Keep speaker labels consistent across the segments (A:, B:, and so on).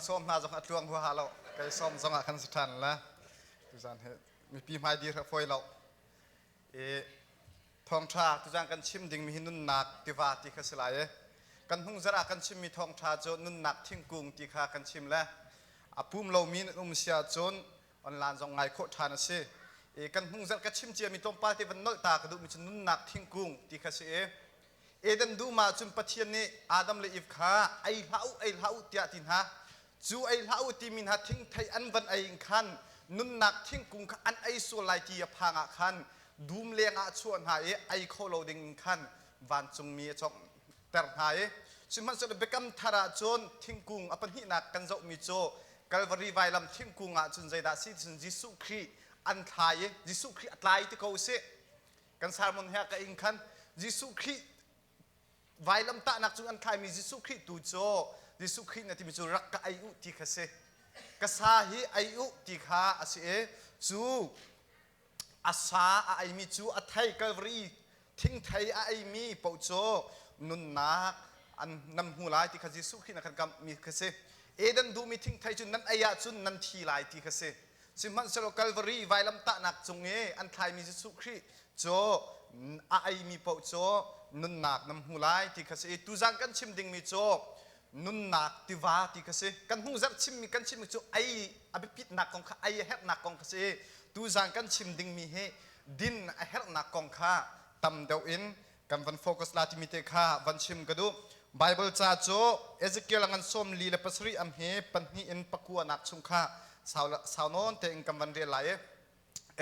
A: Sawm hna zong a tluang huaha lo. Kei sawm zong ah khan si ṭhan la. Tuzan he mipi hmai dir a fawi lo. I thawngṭha tuzan kan chim dingmi hi nunnak tiva ti kha si lai i kan hnung zarh ah kan chimmi thawngṭha cu nunnak thingkung ti kha kan chim le a pum lomi nan um si ahcun online zong ngai khawh ṭhan a si. I kan hnung zarh ka chim ciami tlawmpal te van nolh ta ka duhmi cu nunnak thingkung ti kha si i Eden dum ah cun Pathian nih Adam le Eve kha ei hlah u, ei hlah u tiah a ti hna. Cu ei hlah u timi hna thingthei an van ei in khan nunnak thingkung kha an ei sual lai ti a phang ah khan dum leng ah a chuah hna i ei kho lo ding in khan vancungmi a cawnghter hna i sihmanhsehlaw biakam thar ah cun thingkung a pahnihnak kan zohmi cu Kalvari vailam thingkung ah cun zeidah si cun Jesuh Khrih an thlai i Jesuh Khrih a tlai ti ko usih. Kan sermon he ka ing khan Jesuh Khrih vailam tahnak cung an thlaimi Jesuh Khrih tu cu Jesuh Khrih na timi cu rak ka ei u ti kha si. Ka sa hi ei u ti kha a si i cu a sa a eimi cu a thei Calvary thingthei a eimi paoh cu nunnak an nan hmu lai ti kha Jesuh Khrih na kan kamhmi kha si. Eden duhmi thingthei cu nan ei ahcun nan thi lai ti kha si. Sihmanhsehlaw Calvary vailamtahnak cung i an thlaimi Jesuh Khrih cu a eimi paoh cu nunnak nan hmu lai ti kha si i tuzan kan chim dingmi cu nunnak tiva ti kha si. Kan hnung zarh chimmi kan chimmi cu ei a biapitnak kong kha ei a herhnak kong kha si i tuzan kan chim dingmi hi din a herhnak kong kha tam deuh in kan van focus la timi te kha van chim ka duh. Bible ca cu Ezekiel a ngan 47 am hi pahnih in pakua nak chung kha sau nawn tein kan van rel lai i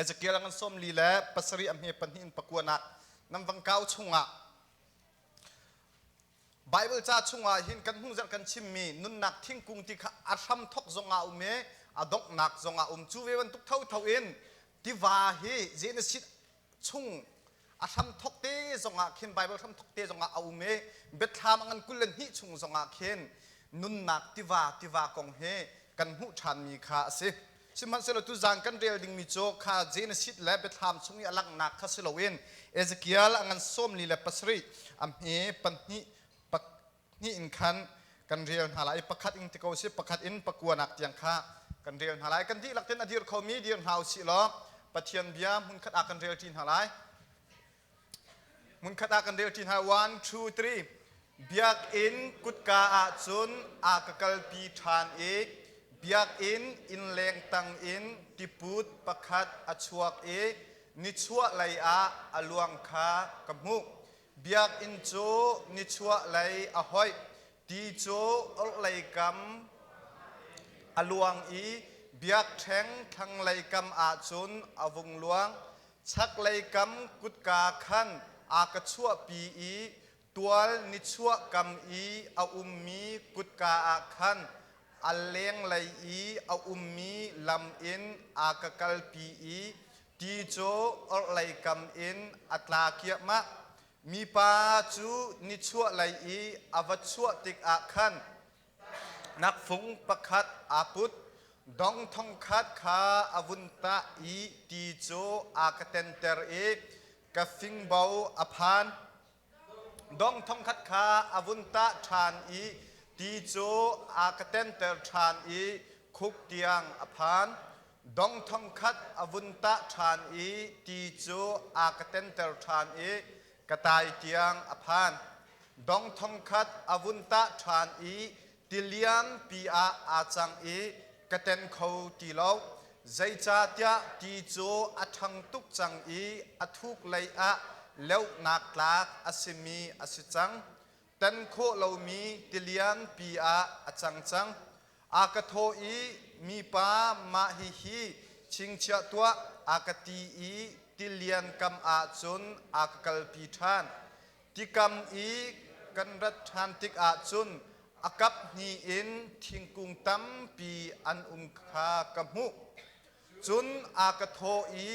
A: Ezekiel a ngan 47 am hi pahnih in pakua nak nan van kau chungah Bible ca chungah hin kan hung zarh kan chimmi nunnak thingkung ti kha a hram thok zongah um i a donghnak zongah um cu ve bantuk thotho in tiva hi Genesis chung a hramthok te zongah khin Bible hramthok te zongah a um i biathlam a ngan 22 chung zongah khin nunnak tiva tiva kong hi kan hmuh ṭhanmi kha a si. Sihmanhsehlaw tuzaan kan rel dingmi cu kha Genesis le biathlam chung i a langhnak kha si loin Ezekiel a ngan 47 a hme pahnih hnih in khan kan rel hna lai pakhat in ti ko si pakhat in pakuanak tiang kha kan rel hna lai kan dihlak ten a dir khomi dir hna usih law Pathian bia hmunkhat ah kan rel ṭi hna lai hmunkhat ah kan rel ṭi hna one two three biakinn kutka ah cun a ka kalpi ṭhan i biakinn innleng tang in tiput pakhat a chuak i nichuah lei ah a luang kha ka hmuh Biakinn cu nichuahlei a hoih, ti cu orhlei kam a luang i biakṭheng thlanglei kam ah cun a vung luang. Chaklei kam kutka khan a ka chuahpi i tual nichuah kam i a ummi kutka ah khan a lenglei i a ummi lam in a ka kalpi i Ti cu orhlei kam in a tla kiahmah. Mipa cu nichuahlei i a va chuah tikah khan nakfung pakhat aa put. Dong thongkhat kha a vun tah i ti cu a ka tenter i ka fingbo a phan. Dong thongkhat kha a vun tah ṭhan i ti cu a ka tenter ṭhan i khuk tiang a phan. Dong thongkhat a vun tah ṭhan i ti cu a ka tenter ṭhan i ka tai tiang a phan. Dong thongkhat a vun tah ṭhan i tilianpi ah aa cang i ka ten kho ti lo. Zeicahtiah ti cu a ṭhang tuk cang i a thuk lei ah leuhnak tlak a simi a si cang. Ten khawh lomi tilianpi ah a cang cang. A ka thawh i, Mipa, mah hihi chingchiah tuah, a ka ti i tilian kam ah cun a ka kalpi ṭhan. Tikam i kan rat ṭhan tikah cun a kap hnih in thingkung tampi an um kha ka hmuh. Cun a ka thawh i,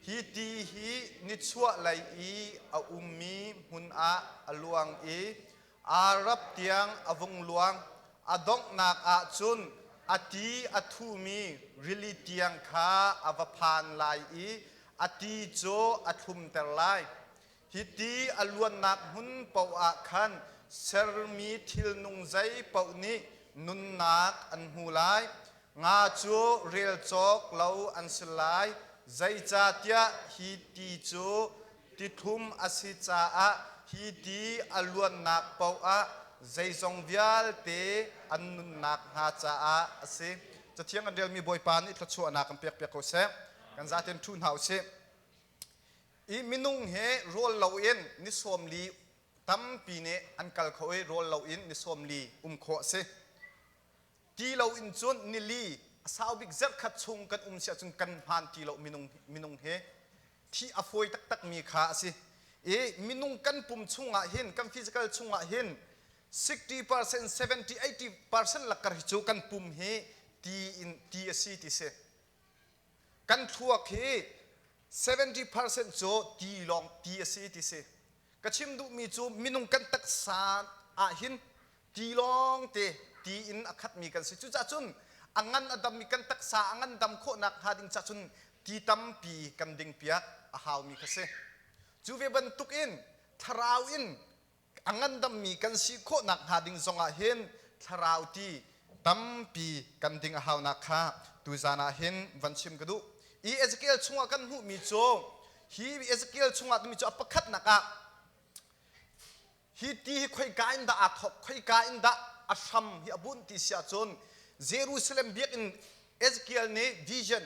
A: Hi ti hi nichuahlei i a ummi hmun ah a luang i Arab tiang a vung luang. A donghnak ah cun a ti a thumi rili tiang kha a va phan lai i a ti cu a thlumter lai. Hiti a luannak hmun paoh ah khan sermi thilnung zei paoh nih nunnak an hmu lai. Nga cu rel cawk lo an si lai, zeicahtiah hi ti cu tithlum a si caah hi ti a luannak paoh ah zeizong vialte an nunnak hnga caah a si. Cathiang kan relmi Bawipa nih thluachuahnak kan pekpiak ko seh. Kan zaten ṭhu hna u sih. I minung he rawl loin ni 40 tampi nih an kal kho i rawl loin ni 40 um khawh a si. Ti loin cun nili a sau bik zarhkhat chung kan um si ahcun kan hmaan ti lo minung minung he thih a fawi taktakmi kha a si. I minung kan pum chungah hin kan physical chungah hin 60%, 70, 80% lakar hi cu kan pum hi ti in ti a si ti si. Kan thluak hi 70% cu ti lawng ti a si ti si. Ka chim duhmi cu minung kan taksa ah hin ti lawng te ti in a khatmi kan si. Cucaah cun a ngan a dammi kan taksa a ngan dam khawhnak hnga ding caah cun ti tampi kan ding piak a haumi kha si. Cu ve bantuk in thlarau in a ngandammi kan si khawhnak hnga ding zongah hin thlarau ti tampi kan ding a haunak kha tuzan ah hin van chim ka duh. I Ezekiel chungah kan hmuhmi cu hi Ezekiel chungah timi cu a pakhatnak ah hi ti hi khoika in dah aa thawk, khoika in dah a hram hi a bunh ti si ahcun Jerusalem biakinn Ezekiel nih vision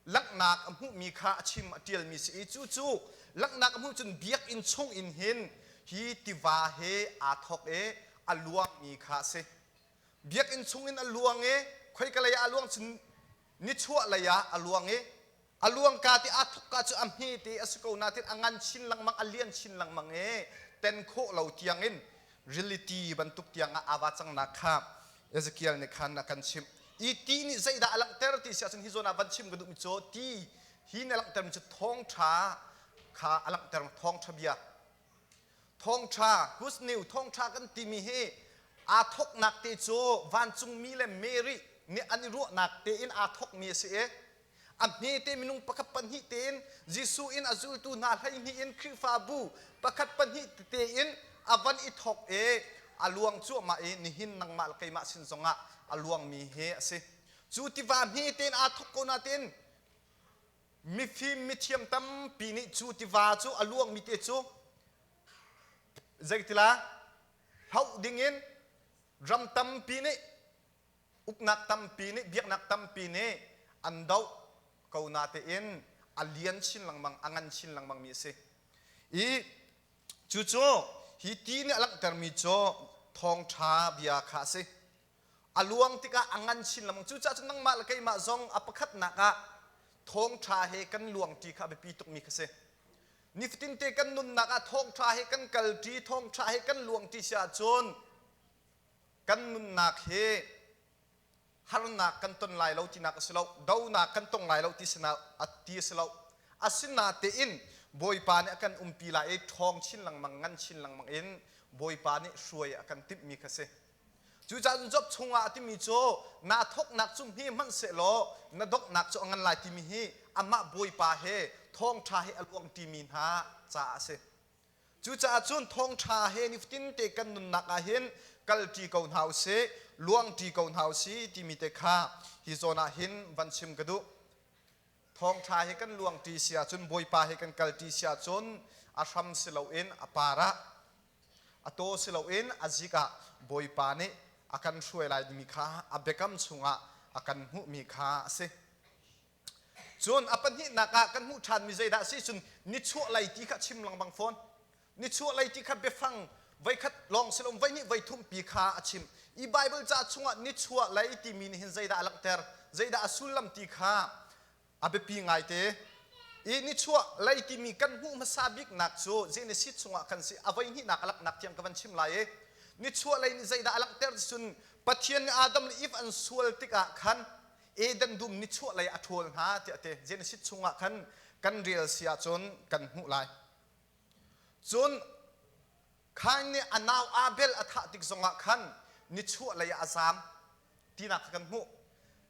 A: langhnak a hmuhmi kha a chim a ṭialmi si i cucu langhnak a hmuh cun biakinn chung in hin hi tiva he aa thawk i a luangmi kha a si. Biakinn chung in a luang i khoika lei ah a luang cun nichuah lei ah a luang i a luangka ti aa thawkka cu a hmete a si ko nain a ngan chin lengmang a lian chin lengmang i ten khawh lo tiangin reality bantuk tiang ah aa va cangnak kha Ezekiel nih khan a kan chimh. I ti nih zeidah a langhter ti si ahcun hi zawn ah van chim ka duhmi cu ti hi nih a langhtermi cu thawngṭha kha a langhter thawngṭha bia. Thawngṭha good news thawngṭha kan timi hi aa thawknak te cu vancungmi le Mary nih an i ruahnak tein aa thawkmi a si i a hmete minung pakhat pahnih tein Jesuh in a zultu hna 12 in Khrihfabu pakhat pahnih tete in a van i thawk i a luang cuahmah i nihin nangmah le keimah sin zongah a luangmi hi a si. Cu tiva hme tein aa thawk ko nain mifim mithiam tampi nih cu tiva cu a luangmi te cu zeitila hloh dingin ram tampi nih uknak tampi nih biaknak tampi nih an doh ko natein a lian chin lengmang a ngan chin lengmang mi a si i cucu hi ti nih a langhtermi cu thawngṭha bia kha a si a luang tikah a ngan chin lengmang cucaah cun nangmah le keimah zong a pakhatnak ah thawngṭha he kan luangṭi kha a biapi tukmi kha si nifatin te kan nunnak ah thawngṭha he kan kalṭi thawngṭha he kan luangṭi si ahcun Kan nunnak hi harnak kan ton lai lo tinak a si lo, donak kan tong lai lo ti ti a si lo. Asinatein Bawipa nih a kan umpi lai i ṭhawng chin lengmang, ngan chin lengmang in Bawipa nih hruai a kan timhmi kha si. Cucaah Job chungah a timi cu naa thawknak cu hme hmanh sehlaw na donghnak cu a ngan lai timi hi amah Bawipa he thawngṭha he a luangṭimi hna caah a si. Cucaah cun thawngṭha he nifatin te kan nunnak ah hin kalṭi ko hna usih, luangṭi ko hna usih timi te kha hi zawn ah hin van chim ka duh. Thawngṭha he kan luangṭi si ahcun Bawipa he kan kalṭi si ahcun a hram si loin a par ah, a taw si loin a zik ah Bawipa nih a kan hruai lai timi kha a biakam chungah a kan hmuhmi kha a si. Cun a pahnihnak ah kan hmuh ṭhanmi zeidah a si cun nichuahlei ti kha chim lengmang fawn. Nichuahlei ti kha biafang voikhat lawng si lo voihnih voithum pi kha a chim. I Baibal ca chungah nichuahlei timi nih hin zeidah a langhter, zeidah a sullam ti kha a biapi ngaite. I nichuahlei timi kan hmuh hmasa biknak cu Genesis chungah khan si a voihnihnak a langhnak tiang ka van chim lai i nichuahlei nih zeidah a langhter ti cun Pathian nih Adam le Eve an sual tikah khan Eden dum nichuahlei a ṭhawl hna tiah ti Genesis chungah khan kan rel si ahcun kan hmuh lai. Cun Kain nih a nau Abel a thah tik zongah khan nichuahlei ah a zaam tinak kha kan hmuh.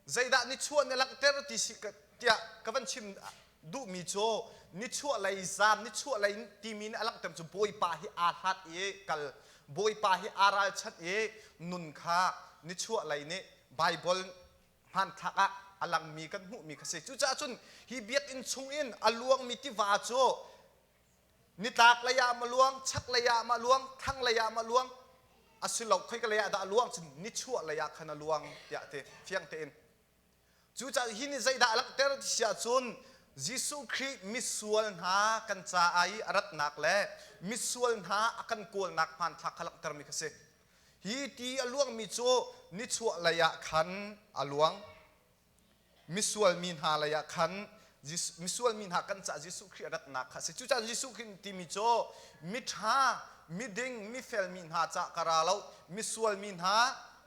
A: Zeidah nichuah nih langhter ti si tiah ka van chim duhmi cu nichuahlei zaam nichuahlei timi nih a langhter cu Bawipa hi aa hlat i kal Bawipa hi aa ralchanh i nun kha. nichuah lei nih Baibal hmanthlak ah a langmi kan hmuhmi kha si. Cucaah cun hi biakinn chung in a luangmi tiva cu nitlak lei ah ma luang, chak lei ah ma luang, thlang lei ah ma luang, a si lo khoika lei ah dah a luang cun nichuah lei ah khan a luang tiah ti fiang tein. Cucaah hi nih zeidah a langhter ti si ahcun Jesuh Khrih misual hna kan caah i a ratnak le misual hna a kan kawlnak hmanthlak kha langhtermi kha si. Hi ti a luangmi cu nichuah lei ah khan a luang. Misual mi hna lei ah khan misual mi hna kan caah Jesuh Khrih a ratnak kha a si. Cucaah Jesuh Khrih timi cu miṭha, miding, mifel mi hna caah ka ra lo, misual mi hna,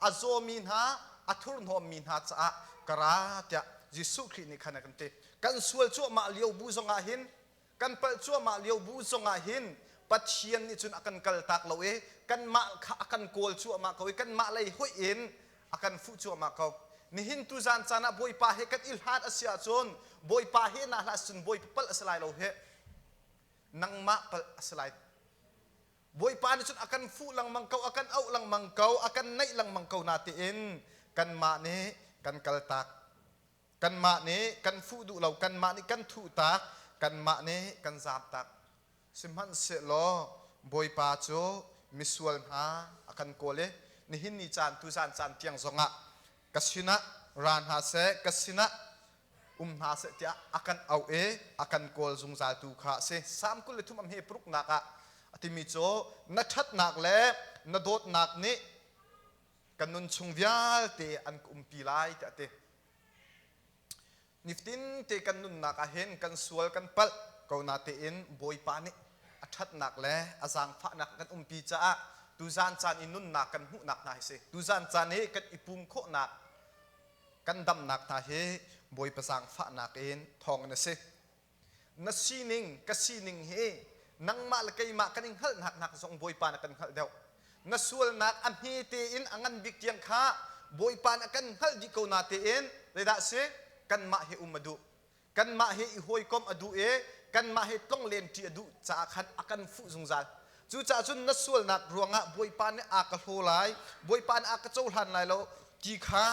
A: a zawmi hna, a thurhnawmmi hna caah ka ra tiah Jesuh Khrih nih khan a kan ti. Kan sual cuahmah lio bu zongah hin kan palh cuahmah lio bu zongah hin Pathian nih cun a kan kaltak lo i kanmah kha a kan kawl cuahmah ko i kanmah lei hoih in a kan fuh cuahmah ko. Nihin tuzan caan ah Bawipa he kan i hlat a si ahcun Bawipa he naa hlat cun Bawipa palh a si lai lo hih. Nangmah palh a si lai. Bawipa nih cun a kan fuh lengmang ko, a kan auh lengmang ko, a kan naih lengmang ko natein kanmah nih kan kaltak. Kanmah nih kan fuh duh lo, kanmah nih kan thuhtak, kanmah nih kan zaamtak. Sihmanhsehlaw Bawipa cu misual hna a kan kawl i nihin ni caan tuzan caan tiang zongah ka sinah ra hna seh, ka sinah um hna seh tiah a kan auh i a kan kawl zungzaltu kha a si. Salm 23 a hme paruknak ah a timi cu na ṭhatnak le na dawtnak nih ka nun chung vialte an ka umpi lai tiah a ti. Nifatin te kan nunnak ah hin kan sual kan palh ko na tein Bawipa nih a ṭhatnak le a zaangfahnak kan umpi caah tuzan caan i nunnak kan hmuhnak hna hi si. Tuzan caan i kan i pum khawhnak kan damnak hna hi Bawipa zaangfahnak in thawng in a si. Na sining ka sining hi nangmah le keimah kan i hngalhnak nak zong Bawipa nih a kan hngalh deuh. Na sualnak a hmete in a ngan bik tiang kha Bawipa nih a kan hngalh dih ko na tein zeidah a si? Kanmah he um a duh. Kanmah he i hawikomh a duh i kanmah he tlonglen ṭi a duh caah khan a kan fuh zungzal. Cucaah cun na sualnak ruangah Bawipa nih aa ka hlaw lai, Bawipa nih a ka cohlan lai lo ti kha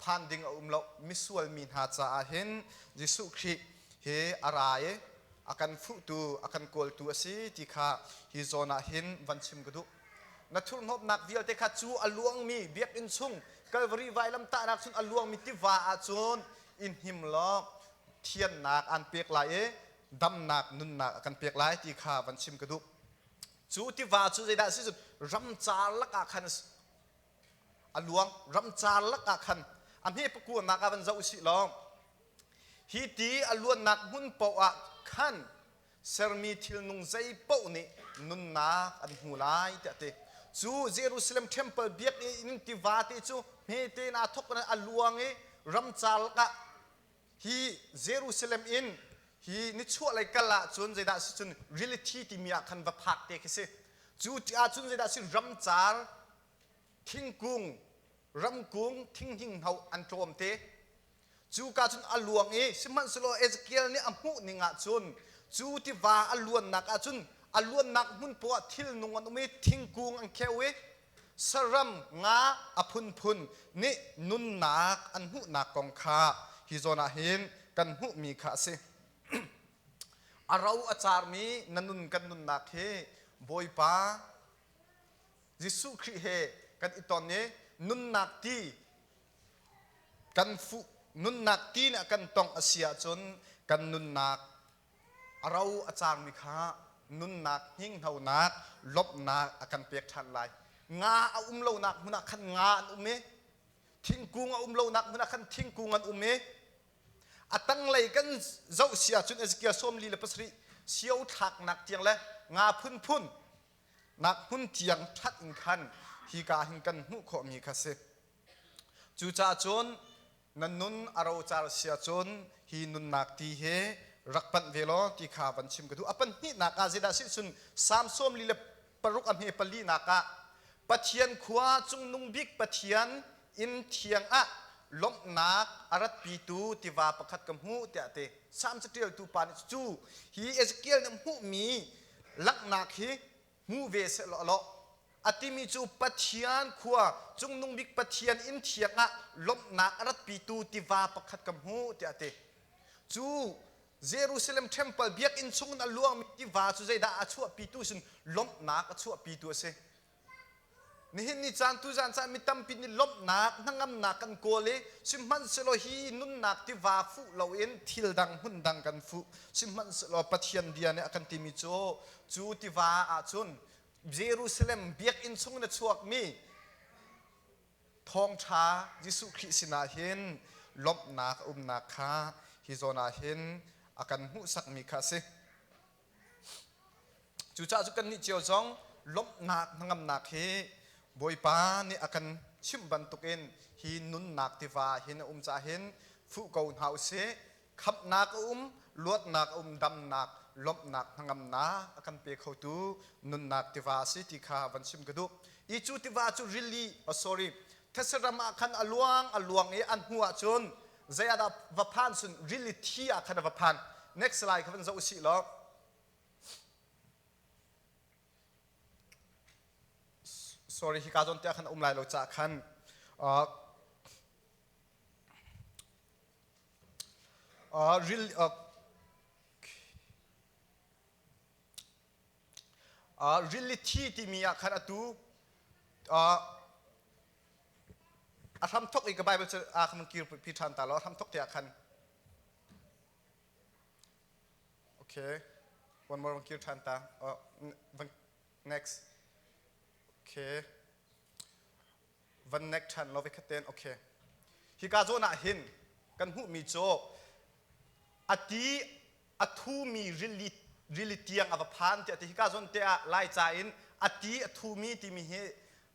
A: phan ding a um lo. Misual mi hna caah hin Jesuh Khrih hi a ra i a kan fuhtu, a kan kawltu a si ti kha hi zawn ah hin van chim ka duh. Na thurhnawmhnak vialte kha cu a luangmi biakinn chung Kalvari vailamtahnak chung a luangmi tiva ahcun in him law thiannak aan pek lai i damnak nunnak a kan pek lai ti kha van chim ka duh. Cu tiva cu zeidah a si cun ramcar lakah khan a luang ramcar lakah khan a hme pakuanak ah van zoh usih law hi ti a luannak hmun paoh ah khan sermi thilnung zei paoh nih nunnak an hmu lai tiah ti cu Jerusalem temple biakinn tiva te cu hmete in aa thok in a luang i ramcar lakah hi Jerusalem in hi nichuahlei kal ah cun zeidah si cun rili thi timi ah khan va phak te khi si cu ti ah cun zeidah si ramcar thingkung ramkung thinghningho an tlawm te cu ka cun a luang i sihmanhsehlaw Ezekiel nih a hmuh ning ah cun cu tiva a luannak ah cun a luannak hmun poah thilnung an um i thingkung an kheu i saram nga a phunphun nih nunnak an hmuhnak kong kha hi zawn ah hin kan hmuhmi kha a si. A ro a carmi na nun kan nunnak hi Bawipa Jesuh Khrih he kan i ton i nunnak ti kan fuh nunnak ti nih a kan tongh a si ahcun kan nunnak A ro a cangmi kha nunnak hninghnonak lawmhnak a kan pek ṭhan lai. Nga a um lonak hmun ah khan nga an um i thingkung a um lonak hmun ah khan thingkung an um i a tanglei kan zoh si ahcun Ezekiel 47 sio thlaknak tiang le nga phunphun nak hmun tiang ṭhat in khan hika hin kan hmuh khawhmi kha si. Cucaah cun na nun a rocar si ahcun hi nunnak ti hi rak panh ve law ti kha van chim ka duh. A pahnihnak ah zeidah si cun Salm 46 a hme palinak ah Pathian khua cungnung bik Pathian inn thiang ah lawmhnak a ratpitu tiva pakhat ka hmuh tiah ti. Salm caṭialtu pa nih cu hi Ezekiel nih hmuhmi langhnak hi hmu ve seh law a lawh. A timi cu Pathian khua, Cungnung Bik Pathian inn thiang ah lawmhnak a ratpitu tiva pakhat ka hmuh tiah a ti. Cu Jerusalem temple biakinn chungin a luangmi tiva cu zeidah a chuahpitu sin lawmhnak a chuahpitu a si. Nihin ni caan tuzan caan mi tampi nih lawmhnak hnangamnak kan kawl i sihmanhsehlaw hi nunnak tiva fuh loin thil dang hmun dang kan fuh. Sihmanhsehlaw Pathian bia nih a kan timi cu cu tiva ahcun Jerusalem biakinn chung in a chuakmi thawngṭha Jesuh Khrih sinah hin lawmhnak a umnak kha hi zawn ah hin a kan hmuhsakmi kha a si. Cucaah cu kannih cio zong lawmhnak hnangamnak hi Bawipa nih a kan chimh bantukin hi nunnak tiva hin a um caah hin fuh ko hna usih. Khamhnak a um, luatnak a um, damnak, lawmhnak, hnangamnak a kan pe khotu nunnak tiva a si ti kha van chim ka duh. I cu tiva cu rili, oh sorry, thetse ram ah khan a luang, a luang i an hnu ahcun zei ah dah va phan sun rili thi ah khan a va phan. Next slide kha van zoh usih law. Sorry, hika zawn te ah khan a um lai lo caah khan ril rili thi timi ah khan atu a hramthok i ka Bible cu a kan kir pi ṭhan ta law a hramthok te ah khan okay one more kir ṭhan ta next okay van nek ṭhan law khat ten okay hika zawn ah hin kan hmuhmi cu a ti a thumi rili rili tiang a va phan tiah ti hika zawn te ah Laica in a ti a thumi timi hi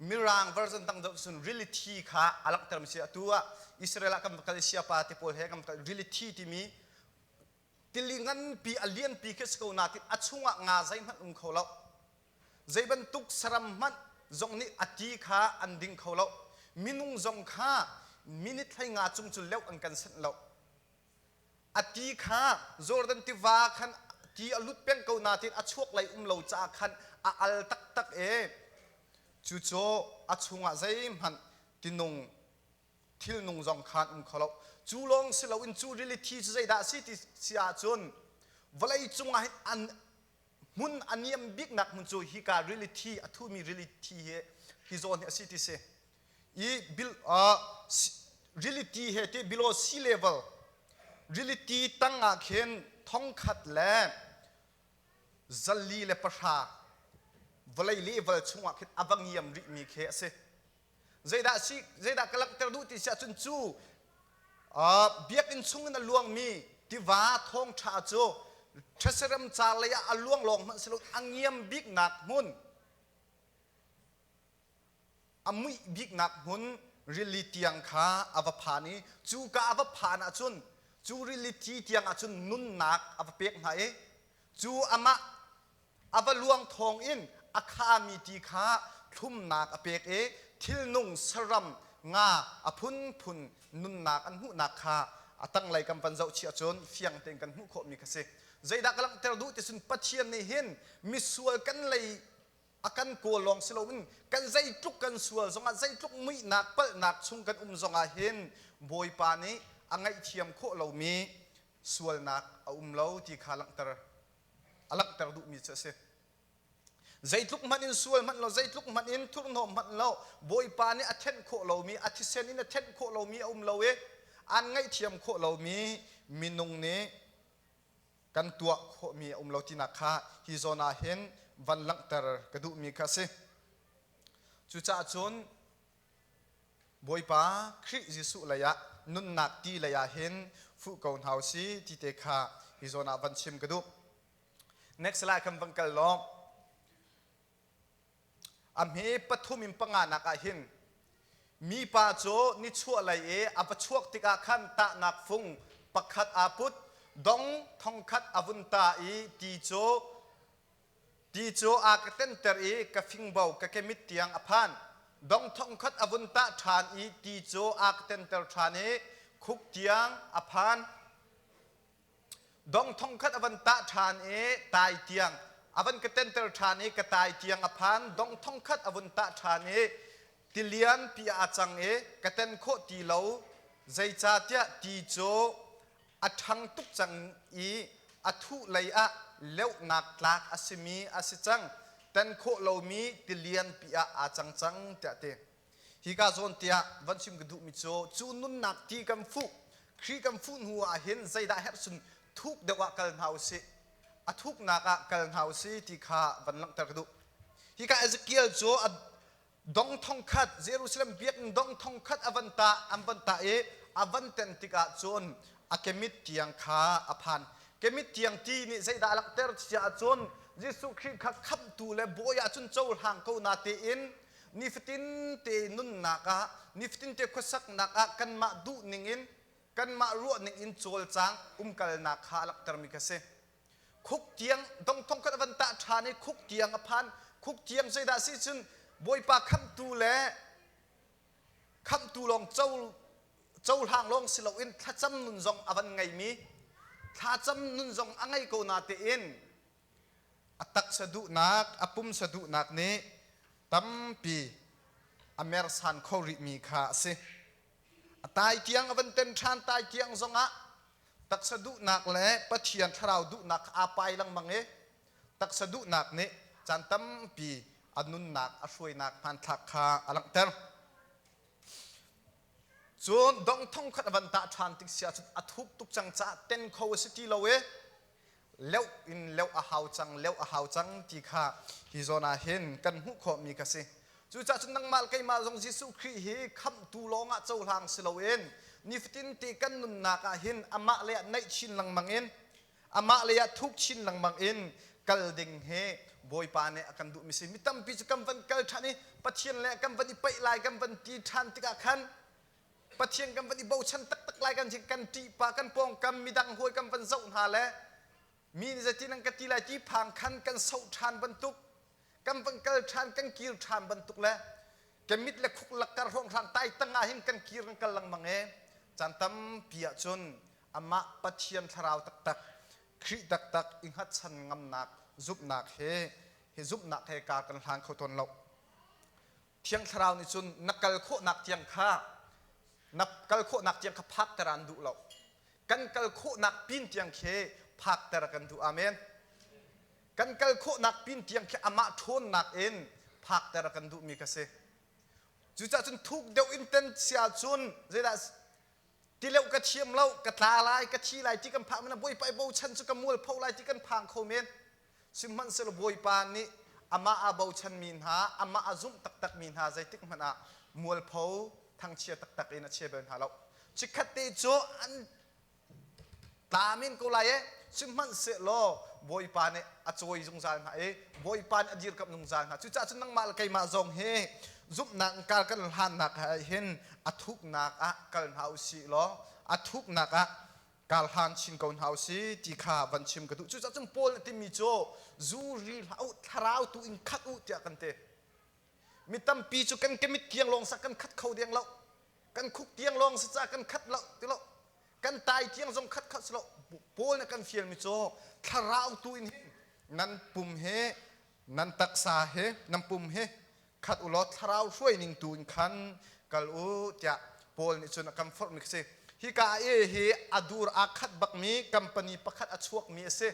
A: Mirang version dang deuh cun rili thi kha a langhter mi si. Atu ah Israel ah kan va kal i siapa te pawl he kan va kal rili thi timi tili nganpi a lianpi khi si ko nain a chungah nga zeihmanh um kho lo. Zei bantuk saram hmanh zong nih a ti kha an ding kho lo. Minung zong kha minute 15 cung cu leuh an kan senh lo. A ti kha Jordan tiva khan ti a lut peng ko nain a chuak lei um lo caah khan a al taktak i cucu a chungah zeihmanh tinung thilnung zong khan um kho lo. Cu lawng si loin cu rili thi cu zeidah a si ti si ahcun vawlei cungah hin an hmun a niam biknak hmun cu hika rili thi a thumi rili thi hi hi zawn hi a si ti si. I bil, uh, rili ti he ti below sea level rili ti tang ah khin 1440 vawlei level chungah khin a va ngiam rihmi khi a si. Zeidah si zeidah ka langhter duh ti si ahcun cu biakinn chung in a luangmi tiva thawngṭha cu ṭheserem ca lei ah a luang lawng hmanh si lo a ngiam biknak hmun a muih biknak hmun rili tiang kha a va phan i cuka a va phan ahcun cu rili thi tiang ahcun nunnak a va pek hna i cu amah a va luang thawng in a khami ti kha thlumnak a pek i thilnung saram nga a phunphun nunnak an hmuhnak kha a tanglei kan van zoh chih ahcun fiang tein kan hmuh khawhmi kha si. Zeidah ka langhter duh ti cun Pathian nih hin misual kan lei a kan kawl lawng si loin kan zeitluk kan sual zongah zeitluk muihnak palhnak chung kan um zongah hin Bawipa nih a ngaihthiam khawh lomi sualnak a um lo ti kha langhter a langhter duhmi cu a si. Zeitluk hmanh in sual hmanh lo, zeitluk hmanh in thurhnawm hmanh lo, Bawipa nih a thenh khawh lomi, a thisen in a thenh khawh lomi a um lo i an ngaihthiam khawh lomi minung nih kan tuah khawhmi a um lo tinak kha hi zawn ah hin van langhter ka duhmi kha a si. Cucaah cun Bawipa Khrih Jesuh lei ah nunnak ti lei ah hin fuh ko hna usih ti te kha hi zawn ah van chim ka duh. Next slide kan van kal law a hme pathum in panga nak ah hin mipa cu nichuahlei i a va chuak tikah khan tahnak fung pakhat aa put dong thongkhat a vun ta i ti cu Ti cu a ka tenter i ka fingbo ka kemit tiang a phan. Dong thongkhat a vun tah ṭhan i ti cu a ka tenter ṭhan i khuk tiang a phan. Dong thongkhat a van tah ṭhan i tai tiang. A van ka tenter ṭhan i ka tai tiang a phan, dong thong khat a vun tah ṭhan i tilian pi ah a cang i ka ten khawh ti lo, zeicahtiah ti cu a ṭhang tuk cang i a thuh lei ah leuhnak tlak a simi a si cang, ten khawh lomi tilian pi ah aa cang cang tiah a ti. Hika zawn tiah van chim ka duhmi cu cu nunnak ti kan fuh Khrih kan fuh hnu ah hin zeidah herh cun thuk deuh ah kal hna usih a thuknak ah kal hna usih ti kha van langhter ka duh. Hika Ezekiel cu a dong thong khat Jerusalem biakinn dong thong khat a van tah an van tah i a van ten tikah cun a kemit tiang kha a phan. Kemit tiang ti nih zeidah a langhter tiah cun Jesuh Khrih kha khamhtu le bawi ah cun cohlang ko na tein nifatin te nunnak ah nifatin te khuasaknak ah kanmah duh ning in kanmah ruah ning in cawlcang umkalnak kha a langhtermi kha si. Khuk tiang dongthong khat a van tah ṭhan i khuk tiang a phan. Khuk tiang zeidah si cun Bawipa khamhtu le khamhtu lawng co cohlang lawng si loin thlacam nun zong a van ngeimi thlacam nun zong a ngei ko na tein a taksa duhnak a pumsa duhnak nih tampi a mersan kho rihmi kha a si. A tai tiang a van ten ṭhan tai tiang zongah taksa duhnak le Pathian thlarau duhnak aa pai lengmang i taksa duhnak nih caan tampi a nunnak a hruainak hmanthlak kha a langhter. Cun dong thong khat a van tah ṭhan tik si ahcun a thuk tuk cang caah ten kho a si ti lo i leuh in leuh a hau cang leuh a hau cang ti kha hi zawn ah hin kan hmuh khawhmi ka si. Cucaah cun nangmah le keimah zong Jesuh Khrih hi khamhtu lawngah cohlang si loin nifatin te kan nunnak ah hin amah lei ah naih chin lengmang in amah lei ah thuk chin lengmang in kal ding hi Bawipa nih a kan duhmi si. Mi tampi cu kan van kal ṭhan i Pathian le kan van i paih lai kan van ti ṭhan tikah khan Pathian kan van i bochan taktak lai kan kan ṭihpa kan pawngkam midang hawi kan van zoh hna le mi nih zeitin an ka ti lai ti phang khan kan soh ṭhan bantuk kan van kal ṭhan kan kir ṭhan bantuk le kan mit le khuk lak kar hrawnghrang tai tang ah hin kan kir kan kal lengmang e caan tampi ah cun amah Pathian thlarau taktak Khrih taktak i hngatchan ngamnak zumhnak he hi zumhnak he ka kan hlan kho tawn lo Thiang Thlarau nih cun na kal khawhnak tiang kha na kal khawhnak tiang kha phakter an duh lo. Kan kal khawhnak pin tiang khi phakter kan duh. Amen. Kan kal khawhnak pin tiang khi amah ṭhawnnak in phakter kan duhmi ka si. Cucaah cun thuk deuh in ten sia cun zeidah tileuh ka thiam lo ka tla lai ka thi lai ti kan phak men bawipa i bochan cu ka mualpho lai ti kan phang kho men sihmanhsehlaw bawipa nih amah aa bochanmi hna amah a zumh taktakmi hna zeitik hmanh ah mualpho thangchia taktak in a chia bal hna lo chikkhat te cu an tla men ko lai e sihmanhsehlaw bawipa nih a cawi zungzal hna i bawipa nih a dirkamh zungzal hna cucaah cun nangmah le keimah zong hi zumhnak kar kan hlannak ah hin a thuknak ah kal hna u sih law a thuknak ah kar hlan chin ko hna u sih ti kha van chim ka duh cucaah cun Paul a timi cu zu ri hlah u thlarau tu in khat u tiah kan ti mi tampi cu kan kemit tiang lawng sa kan khat kho deng lo kan khuk tiang lawng si ca kan khat lo ti lo kan tai tiang zong khat khat si lo Paul nih kan fialmi cu thlarau tu in hin nan pum he nan taksa he nan pum he khat u law thlarau hruai ning tu in khan kal u tiah Paul nih cun a kan forhmi si hika e hi a dur aa khat bakmi company pakhat a chuakmi a si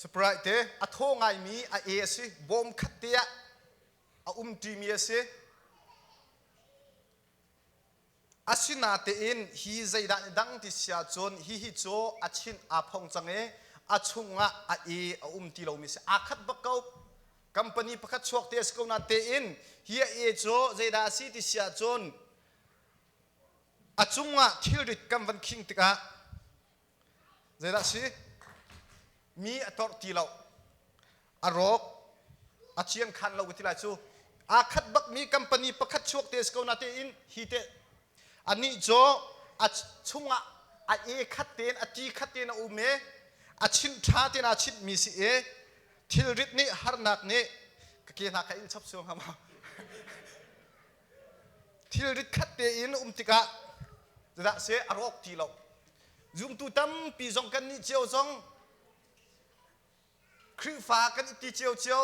A: Sprite te a thaw ngaimi a e a si bawm khat te ah a umṭimi a si. Asinatein hi zeidah nih dang ti si ahcun hihi cu a chinh aa phong cang i a chungah a e a um ti lomi si. Aa khat bak ko. Company pakhat chuak te a si ko na tein hi a e cu zeidah a si ti si ahcun a cungah thilrit kan van khing tikah Zeidah a si? Mi a torh ti lo. A rawk. A chiang khan lo ka ti lai cu. Aa khat bakmi company pakhat chuak te si ko na tein hi te anih cu a chungah a e khat tein a ti khat tein a um i a chimh ṭha tein aa chimhmi si i thilrit nih harnak nih ka ke hna kha il chap suang hama thilrit khat tein um tikah zedah si a rawk ti lo zumtu tampi zong kan nih cio zong. Khrihfa kan i ti ciocio,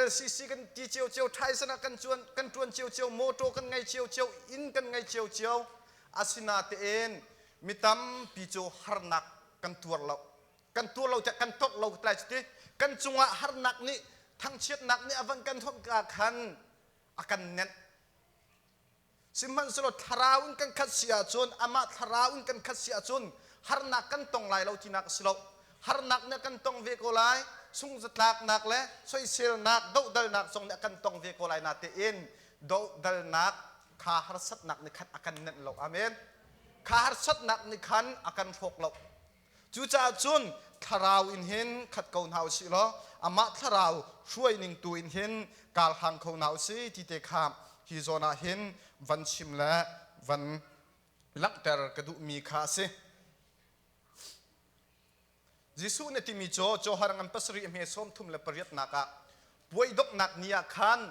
A: LCC kan ti ciocio, Tyson ah kan cuan kan tuan ciocio, motor kan ngei ciocio, inn kan ngei ciocio. Asinatein mi tampi cu harnak kan tuar lo. Kan tuar lo tiah kan tok lo tlai cuti. Kan cungah harnak nih thangchiatnak nih a van kan hawnh ka khan a kan nenh. Sihmanhsehlaw thlarau in kan khat si ahcun amah thlarau in kan khat si ahcun harnak kan tong lai lo tinak a si lo. Harnak nih a kan tong ve ko lai. Sungzatlaknak le soiselnak, dohdalnak zong nih a kan tong ve ko lai natein dohdalnak kha harsatnak nih khan a kan nenh lo. Amen. Kha harsatnak nih khan a kan hrawk lo. Cucaah cun thlarau in hin khat ko hna usih law amah thlarau hruai ning tu in hin kar hlang kho hna usih ti te kha hi zawn ah hin van chim le van langhter ka duhmi kha a si. Jesuh nih timi cu Johan ngan pasarih hme sawm thum le pariatnak ah puai donghnak ni ah khan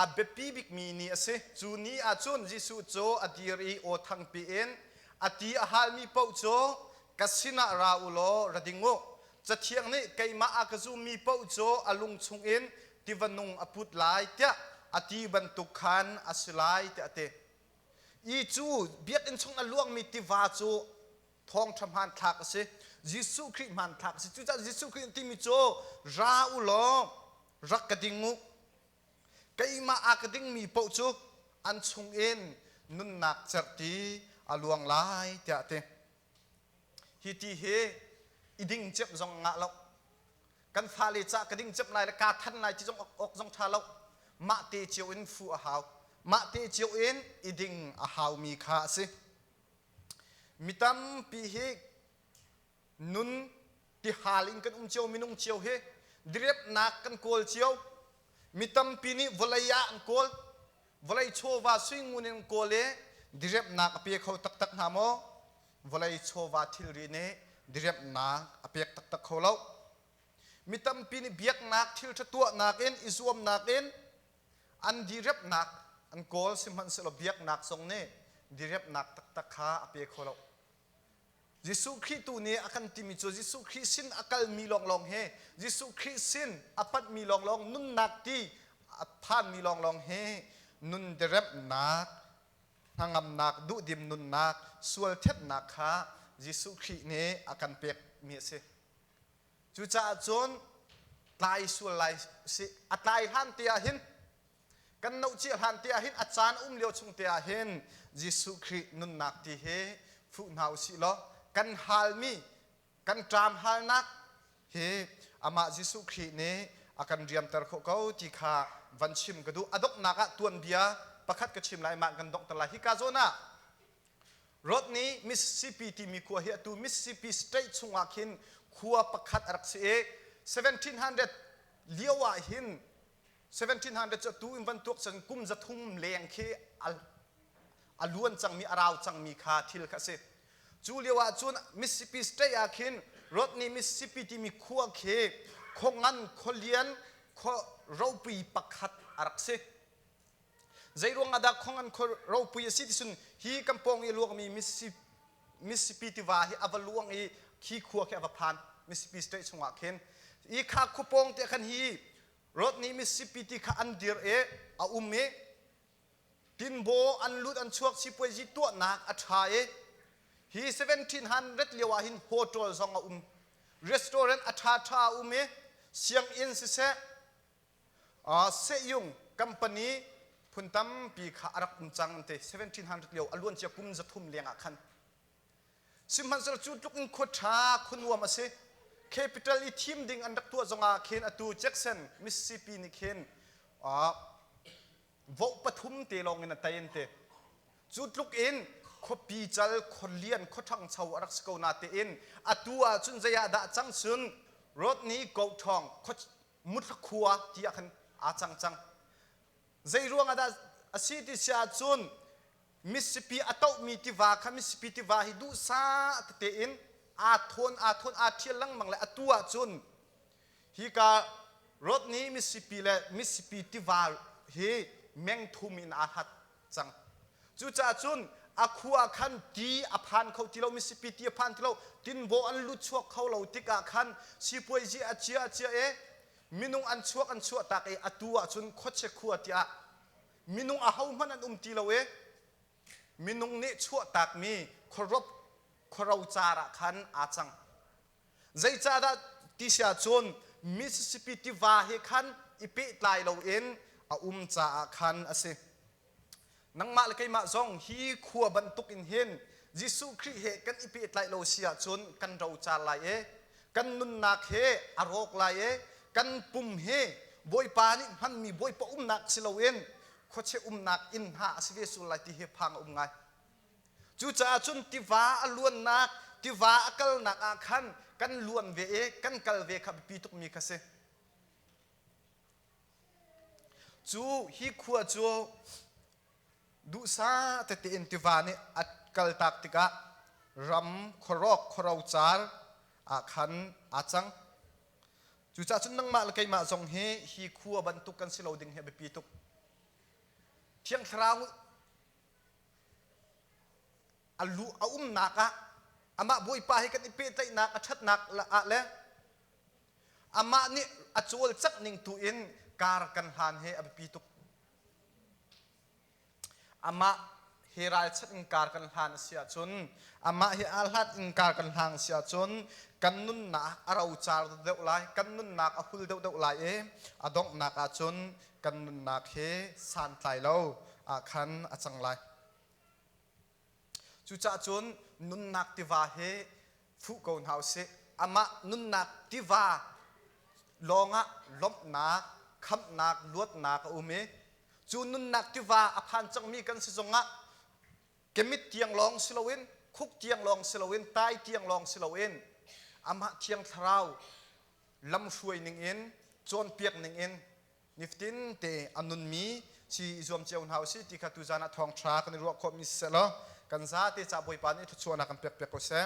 A: a biapi bikmi ni a si. Cu ni ah cun Jesuh cu a dir i aw thangpi in a ti a halmi paoh cu ka sinah ra u law ra ding u. Cathiang nih keimah a ka zummi paoh cu a lung chungin tiva nung a put lai tiah a ti bantuk khan a si lai tiah a ti. I cu biakinn chung a luangmi tiva cu thawngṭha hmanthlak a si. Jesuh Khrih hmanthlak a si. Cucaah Jesuh Khrih timi cu ra u law rak ka ding u. Keimah a ka dingmi paoh cu an chungin nunnak cerhti a luang lai tiah a ti. Hi ti hi i ding cep zong ngah lo. Kan fale ca ka ding cep lai le kaa than lai ti zong awk zong ṭha lo. Mah te cio in fu a hau. Mah te cio in i ding a haumi kha a si. Mi tampi hi nun tihal in kan um cio, minung cio hi diriamhnak kan kawl cio. Mi tampi nih vawlei ah an kawl. Vawlei chawva suingun in an kawl i diriamhnak a pe kho taktak hna maw? Vawlei chawva thilri nih diriamhnak a pek taktak kho lo. Mi tampi nih biaknak thilṭha tuahnak in i zuamnak in An diriamhnak an kawl sihmanhsehlaw biaknak zong nih diriamhnak taktak kha a pe kho lo. Jesuh Khrih tu nih a kan timi cu Jesuh Khrih sin a kalmi lawnglawng he Jesuh Khrih sin a panhmi lawnglawng nunnak ti a phanmi lawnglawng he nun diriamhnak hnangamnak duhdim nunnak sual thenhnak kha Jesuh Khrih nih a kan pekmi a si. Cucaah cun tlai sual lai si a tlai hlan te ah hin kan noh cia hlan te ah hin a caan um lio chung te ah hin Jesuh Khrih nunnak ti hi fuh hna usih law kan halmi kan ṭam halnak hi amah Jesuh Khrih nih a kan riamter khawh ko ti kha van chim ka duh. A donghnak ah tuanbia pakhat ka chim lai mah kan donghter lai. Hika zawn ah Rodney, Mississippi timi khua hi atu Mississippi State chungah khin khua pakhat a rak si i 1700 lio ah hin 1700 cu atu in van tuak cun kum 300 leng khi a luan cangmi a rau cangmi kha thil kha a si. Cu lio ah cun Mississippi State ah khin Rodney, Mississippi timi khua khi khua ngan, khua lian, khua ropui pakhat a rak si. Zeiruang ah dah khong an khua ropui a si ti cun hi kan pawng i a luangmi Mississippi tiva hi a va luang i khi khua khi a va phan Mississippi State chungah khin. I kha khua pawng te khan hi Rodney Mississippi ti kha an dir i a um i tinbaw an lut an chuak sipuaizi tuahnak a ṭha i hi 1700 lio ah hin hotel zong a um restaurant a ṭhaṭha a um i sianginn siseh Sehyung company phun tampi kha a rak um cang an ti. 1700 lio a luancia kum 300 leng ah khan. Sihmanhsehlaw cu tluk in khua ṭha khua nuam a si. Capital i thim ding an rak tuah zongah khin atu Jackson, Mississippi nih khin vote pathum te lawng in a tei an ti. Cu tluk in khuapi cal khualian khuaṭhangcho a rak si ko natein atu ahcun zei ah dah cang cun Rodney Gothong muthla khua ti ah khan aa cang cang. Zei ruang ah dah a si ti si ahcun Mississippi a tohmi tiva kha Mississippi tiva hi duhsah tete in aa thawn aa thawn aa ṭhial lengmang le atu ahcun hika Rodney Mississippi le Mississippi tiva hi meng thum in aa hlat cang. Cucaah cun a khua khan ti a phan kho ti lo, Mississippi ti a phan ti lo, tinbaw an lut chuak kho lo tikah khan sipuaizi a chia a chia i. Minung an chuak an chuah tak i atu ahcun khuachia khua tiah minung ahohmanh an um ti lo i minung nih chuahtakmi khuarop khuarocar ah khan aa cang. Zeicahdah ti si ahcun Mississippi tiva he khan i pehtlai loin a um caah khan a si. Nangmah le keimah zong hi khua bantuk in hin Jesuh Khrih he kan i pehtlaih lo si ahcun kan rocar lai i kan nunnak he a rawk lai i kan pum hi Bawipa nih hmanmi Bawipa umnak si loin khuachia umnak inn hna a si ve sul lai ti hi phang a um ngai. Cucaah cun tiva a luannak, tiva a kalnak ah khan kan luan ve i kan kal ve kha biapi tukmi kha si. Cu hi khua cu duhsah tete in tiva nih a kaltak tikah ram khuarawk khuarocar ah khan aa cang. Cucaah cun nangmah le keimah zong hi hi khua bantuk kan si lo ding hi a biapi tuk. Thiang Thlarau a lu a umnak ah amah Bawipa he kan i pehtlaihnak a ṭhatnak ah le amah nih a cawlcangh ning tu in kar kan hlan he a biapi tuk. Amah he ralchanh in kar kan hlan a si ahcun amah he aa hlat in kar kan hlang a si ahcun kan nunnak a rocar deuh lai, kan nunnak a hul deuhdeuh lai i a donghnak ahcun kan nunnak he santlai lo ah khan a cang lai. Cucaah cun nunnak tiva hi fuh ko hna usih. Amah nunnak tiva lawngah lawmhnak, khamhnak, luatnak a um i cu nunnak tiva a phan cangmi kan si zongah kemit tiang lawng si loin khuk tiang lawng si loin tai tiang lawng si loin amah Thiang Thlarau lamhruai ningin cawnpiak ningin nifatin te a nunmi si i zuam cio hna usih ti kha tuzan ah thawngṭha kan i ruah khawhmi siseh law kan zate ca Bawipa nih thluachuahnak kan pek piak ko seh.